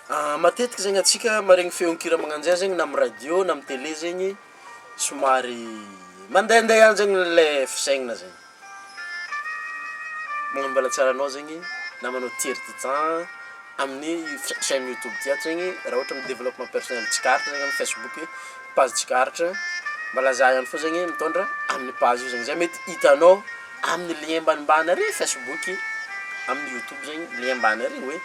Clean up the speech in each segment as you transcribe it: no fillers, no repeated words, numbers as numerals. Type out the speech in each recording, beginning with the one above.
Matetiky zegny antsika maharegny feon-kira magnanjay zegny na amy radio na amy tele zegny somary mandehande ihany zegny le fisaignana zegny, magnano mbalatsara anao zegny namanao Thierry Titan amin'ny chaine youtube ty ato zegny, raha ohatra amy developpement personnel tsikaritra zegny amy facebook page tsikaritra, mbala zah ihany fô zegny mitondra amin'ny page io zegny, zay mety hitanao amin'ny lien ambanimbany ary facebook, amin'ny youtube zegny lien ambany ary hoe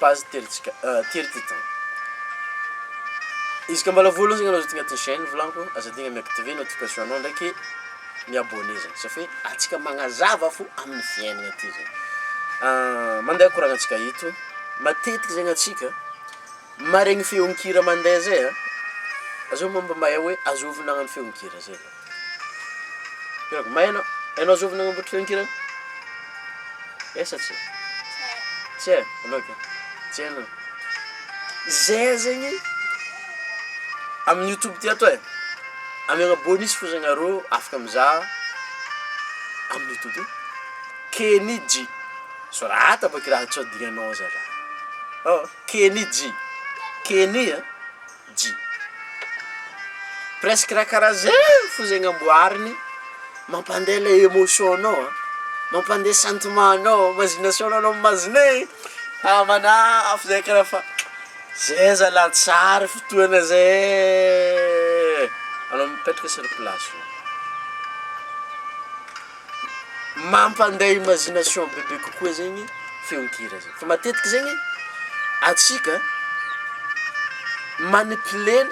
page Thierry tsika- Thierry Titan. Izy ka mbala voalohany zegny anao zao ty agnatin'ny chaine volagniko aza adigno mi-activer notification-nao ndraiky mi-abonner zegny safa antsika magnazava fô amin'ny fiaignana ty zegny, mande koragnantsika eto, matetiky zegny antsika maregny feon-kira mande zay a, zao moa mba mahay hoe azovy nagnano feon-kira zay? Mahay anao? Hainao azovy nagnamboatra feon-kira? Hay sa tsy hay? Tsy hay, anao ka? Tsy hainao? Zay zegny amin'ny youtube ty ato e, amiagna bonus fô zegny arô afaka mizaha amin'ny youtube ty, Kenny G, sorata bôka raha tsy adignanao zalahy, oh Kenny G, Kenny a G, presque raha karaha zay fô zegny amboariny mampande le emotion-nao a, mampande sentiment-nao, imagination-nao anao mi-imaginer, ah manafo zay karaha fa zay zalahy tsara fotoagna zay, anao mipetraka sur place eo, mampandeha imagination bebe kokoa zegny feon-kira zegny, fa matetiky zegny antsika manipuler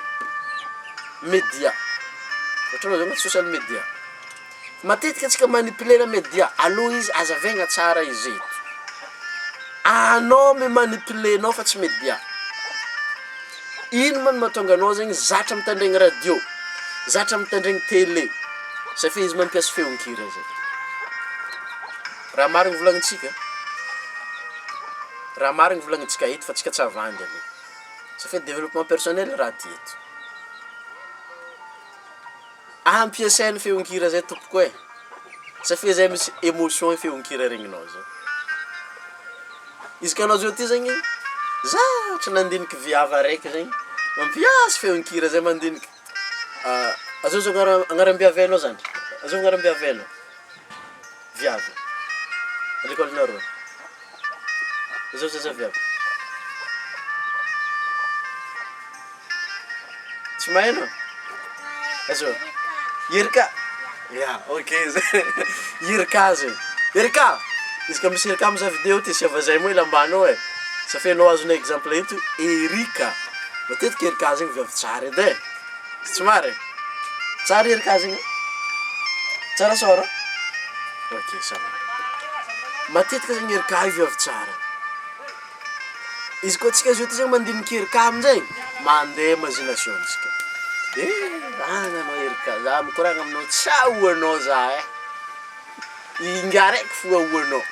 media, ohatra hoe zao social media, Matetika antsika manipuler media, aleo izy azavaigna tsara izy eto, anao mi-manipuler nao fa tsy media, ino ma no mahatonga anao zegny zatra mitandregny radio, zatra mitandregny tele, satria izy mampiasa feon-kira zay, raha marigny volagnintsika, raha marigny volagnintsika eto fa tsika tsy havandy anie, satria developpement personnel raha ty eto. Ampiasainy feon-kira zay tompoko e, satria zay misy emotion feon-kira regninao zay, izy ka anao zao ty zegny zatra nandiniky viavy araiky zegny, mampiasa feon-kira zay mandiniky, azao zao agnara- agnaram-biavy hainao zandry? Azao agnaram-biavy hainao? Viavy, à l'école-nareo, azao zaza viavy? Tsy mahay anao? Azô? Erika? Ya, ok zay. Erika zegny. Erika! Izy ka misy Erika mizaha video ty, asiava zay moa lambanao e. Sa f'enao azonay exemple eto, Erika. Matetiky Erika zegny viavy tsara edy e. Tsy marigny? Tsara Erika zegny? Tsara sôra? Ok, ça va. Matetiky zegny Erika io viavy tsara. Izy koa tsika zao ty zao mandiniky erika aminjay, mandeha imagination-tsika, eh agny anao erika, za mikoragna aminao tsy ahoanao za eh, ingahy raiky fo ahoanao,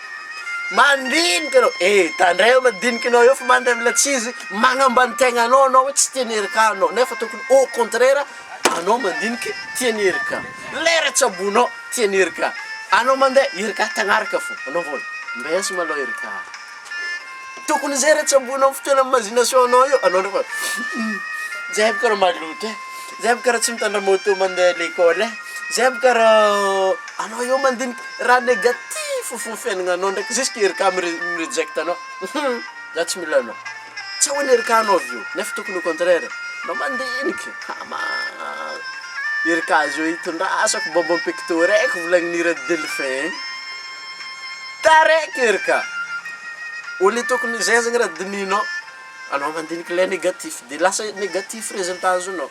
mandinika anao, eh tandremo madinikinao eo fa mandeha amla-tsizy, magnambany tegnanao anao hoe tsy tian'i erika anao, nefa tokony au contraire anao mandiniky tian'i erika, lera tsabonao tian'i erika, anao mandeha erika tagnaraka fô, anao vôla, mbesa malôha erika. Tokony zay re tsaboinao amin'ny fotoana imagination anao io, anao ndray fa zay aby karaha maloto e, zay aby karaha tsy mitondra moto mandeha à l'école e, zay aby karaha anao eo mandiniky raha negatif fo fiaignananao ndraiky jusque IRK mi- mi-reject anao, za tsy mila anao, tsy ahoan'ny IRK anao avy eo, nefa tokony au contraire, anao mandiniky, hama IRK zao itondrasako bonbon pecto raiky volagnin'i Radelphin igny. Taraiky ery ka! Au lieu tokony zay zegny raha dinihinao, anao mandiniky le negatif de lasa negatif resultat azonao,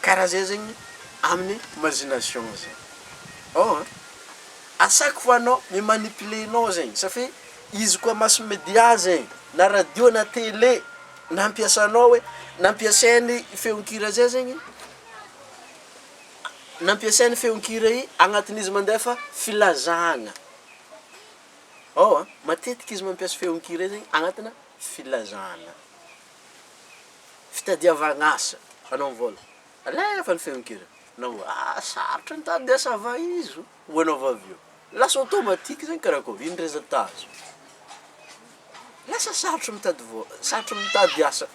karaha zay zegny amin'ny imagination zegny, ao an, à chaque fois anao mi-manipuler-nao zegny satria izy koa mass media zegny na radio na tele nampiasanao hoe nampiasainy feon-kira zay zegny. Nampiasainy feon-kira i agnatin'izy mandefa filazana. Ao an, matetika izy mampiasa feon-kira zegny agnatina filazana, fitadiavagna asa, anao mivôlagna, alefa ny feon-kira, anao ah sarotro nitady asa va izy o, ho anao avy eo, lasa automatique zegny karakôry, ino résultat azo? Lasa sarotro mitady vola, sarotro mitady asa.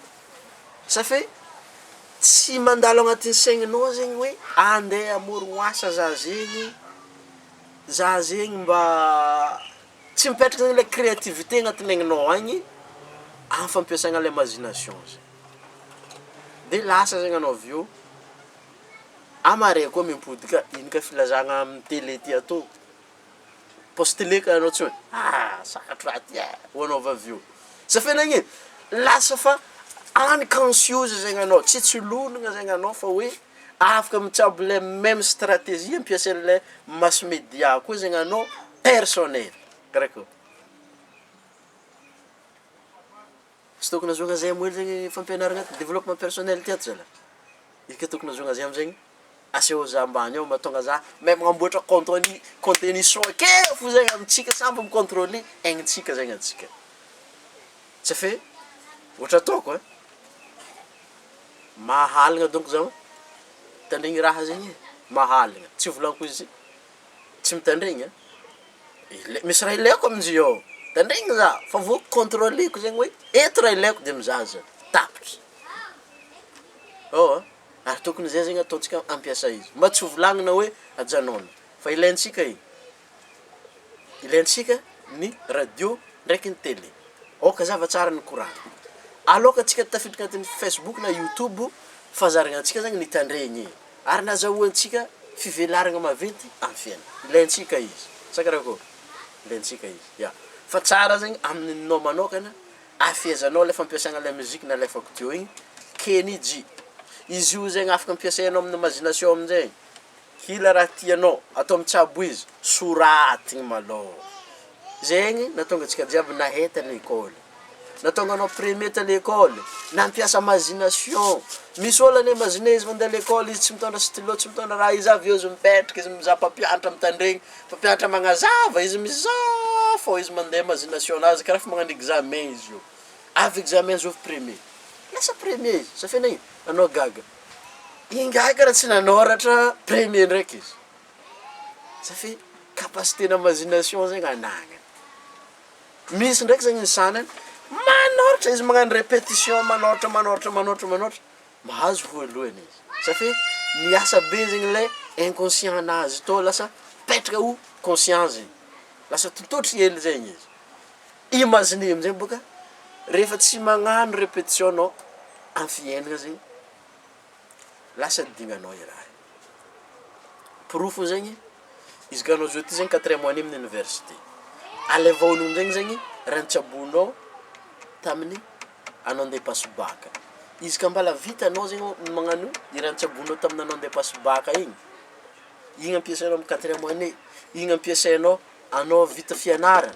Ça fait tsy mandalo agnatin'ny saigninao zegny hoe andeha hamorogno asa za zegny, za zegny mba tsy mipetraka zegny le créativité agnatin'ny aigninao agny amy fampiasana le imagination zegny, de lasa zegny anao aveo amaray koa mimpody ka, ino ka filazagna amy tele ty atô, postuler ka anao tsy mahay, ah sarotro raha ty e, ho anao avy aveo, sa fe nagnino? Lasa fa unconscious zegny anao, tsy tsilonina zegny anao fa hoe afaka mitsabo le meme stratégie ampiasain'le mass media koa zegny anao personnel, karakory? Tsy tokony ahazoana zay moa zegny fampianarana ato développement personnel ty ato zalahy, io ke tokony ahazoana zay amizegny asehoy za ambany ao mahatonga za mahay magnamboatra contenu, contenu son ake fo zegny amintsika samby mi-controler aignitsika zegny antsika, tsy fe ohatra ataoko ein, mahaligna donko zaho mitandregny raha zegny e, mahaligna tsy volagniko izy tsy mitandregny an, ila- misy raha ilaiko amin'izy io ao, tandregny za fa vao contrôleko zegny hoe eto raha ilaiko de mizaha za, tapitra, ao an, ary tokony zay zegny ataontsika ampiasa izy, mba tsy ho volagnina hoe ajanona fa ilaintsika igny, ilaintsika ny radio ndraiky ny tele, aoka hazava tsara ny koragna, aloka antsika tafiditra agnatin'ny facebook na youtube, fahazarana antsika zany mitandregny. Ary nazahoantsika fivelaragna maventy amin'ny fiainana. Ilaintsika izy. Sa karakôry? Ilaintsika izy. Ya. Fa tsara zegny aminao manôkana, afehezanao le fampiasagna le musique nalefako teo igny, Kenny G. Izy io zegny afaka ampiasainao amin'ny imagination aminjay, kila raha tianao atao mitsabo izy, soratigny malôha. Zegny nahatonga antsika jiaby nahay ta lekôly. Nahatonga anao premier ta lekôly, nampiasa imagination, misy ôlo anie imaginer izy mande lekôly izy tsy mitondra stylo tsy mitondra raha izy avy eo izy mipetraka izy mizaha mpampianatra mitandregny, mpampianatra magnazava izy mizaha fô izy mande imagination-nazy karaha efa magnano examen izy io, avy examen zovy premier, lasa premier izy, sa fe nagnino? Anao gaga, ingahy karaha tsy nanôratra premier ndraiky izy, sa fe capacité-na imagination zegny anagnany. Misy ndraiky zegny ny sanany manoratra izy magnano repetition manoratra manoratra manoratra manoratra mahazo voalohany izy satria miasa be zegny le inconscient anazy tô lasa mipetraka ho conscient zegny, lasa tototry hely zegny izy, imagine amizay bôka rehefa tsy magnano repetition anao amy fiaignana zegny lasa adignanao i raha io, porofo zegny izy ka anao zao ty zegny quatrième année amin'ny université, alaivo onony zegny zegny raha notsaboinao tamin'ny anao ande hipassy bac, izy ka mbala vitanao zegny magnano i raha notsaboinao tamin'ny anao ande hipassy bac igny, igny ampiasainao amy quatrième année, igny ampiasainao anao vita fianarana,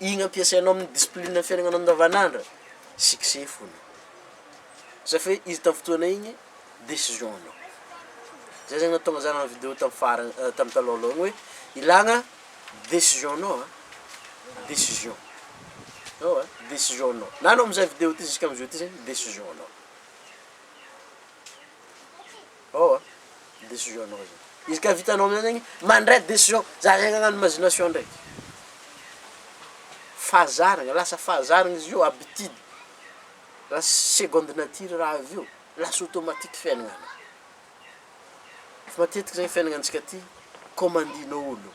igny ampiasainao amin'ny discipline amy fiaignananao andavanandro, succès fôgna. Zay fa hoe izy tamin'ny fotoana igny décision-nao, zay zany nahatonga zah nagnano video tamin'ny farany tamin'ny talohaloha igny hoe ilagna décision-nao an, décision, eoa décision-nao, na anao mizaha video ty jusk'amizao ty zegny décision-nao, eoa décision-nao zegny, izy ka vitanao amizay zegny mandray décision, zah zegny hagnano imagination ndraiky, fahazarana, lasa fahazarana izy io habitude. Lasa seconde nature raha avy eo, lasa automatique fiaignananao, fa matetiky zany fiaignanantsika ty commandin'olo,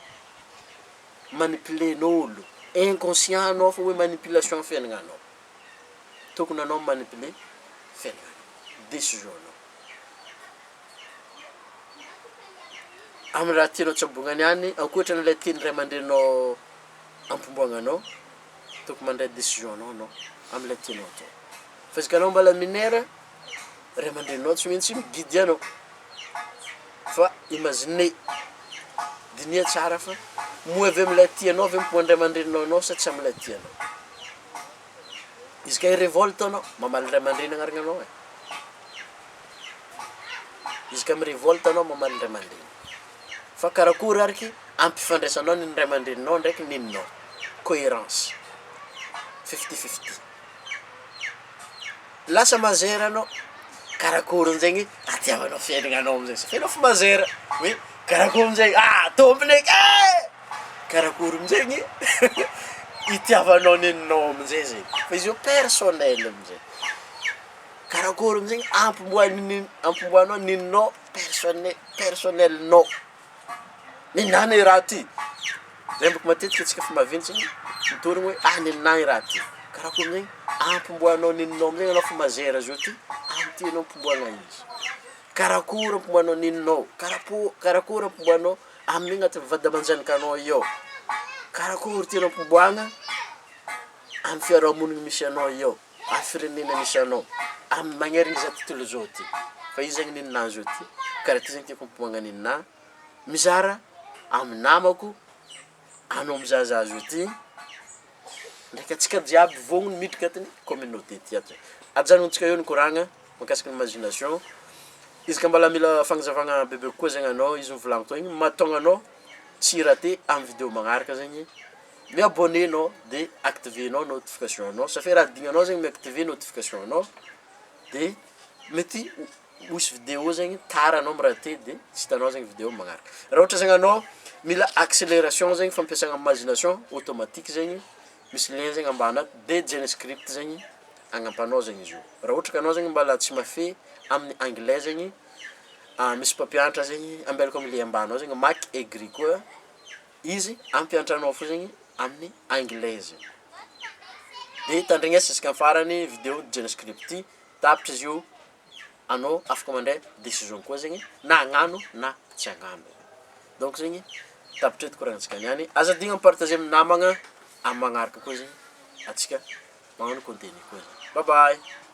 manipulen'olo, inconscient anao fa hoe manipulation fiaignananao, tokony anao mi-manipuler fiaignananao, decision-nao, amy raha tianao tsaboina niany ankoatran'ilay tian'ny ray aman-dreninao ampomboagna anao, tokony mandray decision anao anao amle tianao atao, fa izy ka anao mbola mineur ray aman-dreninao tsy maintsy mi-guide anao, fa imagine diniha tsara fa moa ve amle tianao ve mipoindre ray aman-dreninao anao sa tsy amle tianao, izy ka hi-revolte anao mamaly ray aman-dreny agnarana anao e, izy ka mi-revolte anao mamaly ray aman-dreny. Fa karakory ariky ampifandraisanao ny ray aman-dreninao ndraiky neninao? Coherence, fifty fifty. Lasa majeur anao, karakory amizegny atiavanao fiaignananao amizay satria anao efa majeur, hoe karakory amizay ah tompony eky e! Karakory amizegny. itiavanao neninao amizay zegny, fa izy io personnel amizay, karakôry amizay ampomboan'ny ampomboanao neninao personnel personnel-nao, nenahy ne raha ty, zay bôka matetiky antsika efa maventy zegny mitorogno hoe ah nenahy raha ty, karakôry zegny ampomboanao neninao amizay anao efa majeur zao ty, amty anao ampomboana izy. Karakôry ampomboanao neninao, karapo- karakôry ampomboanao amin'ny agnatin'ny vady aman-janakanao io, karakôry tianao ampomboana amin'ny fiarahamoniny misy anao io, amin'ny firenena misy anao, amin'ny magnerana izao tontolo izao ty, fa io zegny nenahy zao ty, karaha ty zegny tiako ampomboana nenahy, mizara amin'ny namako, anao mizahazaha zao ty, ndraiky antsika jiaby vognona miditra agnatin'ny communauté ty ato, ajanontsika eo ny koragna mahakasiky ny imagination, izy ka mbola mila fagnazavana bebe kokoa zegny anao, izy novolagniko teo igny mahatonga anao tsy hi-rater amy video magnaraka zegny, mi-abonner anao de activenao notification-nao sa fe raha adignanao zegny mi-activer notification-nao de mety misy video zegny tara anao mi-rater de tsy hitanao zegny video magnaraka, raha ôhatra zegny anao mila acceleration zegny fampiasana imagination automatique zegny, misy lien zegny ambany ato de jenescript zegny hagnampy anao zegny izy io, raha ohatra ka anao zegny mbola tsy mahafehy amin'ny angle zegny, misy mpampianatra zegny ambelako amy lien ambany ao zegny Mac et gris koa izy hampianatra anao fô zegny amin'ny angle zegny, de tandrignesa jusk'amy farany video jenescript ty, tapitra izy io anao afaka mandray decision koa zegny na hagnano na tsy hagnano, donc zegny tapitra eto koragnantsika niany, aza adigno mi-partager amy namagna, amy magnaraka koa zegny antsika magnano contenu koa zegny, bye bye.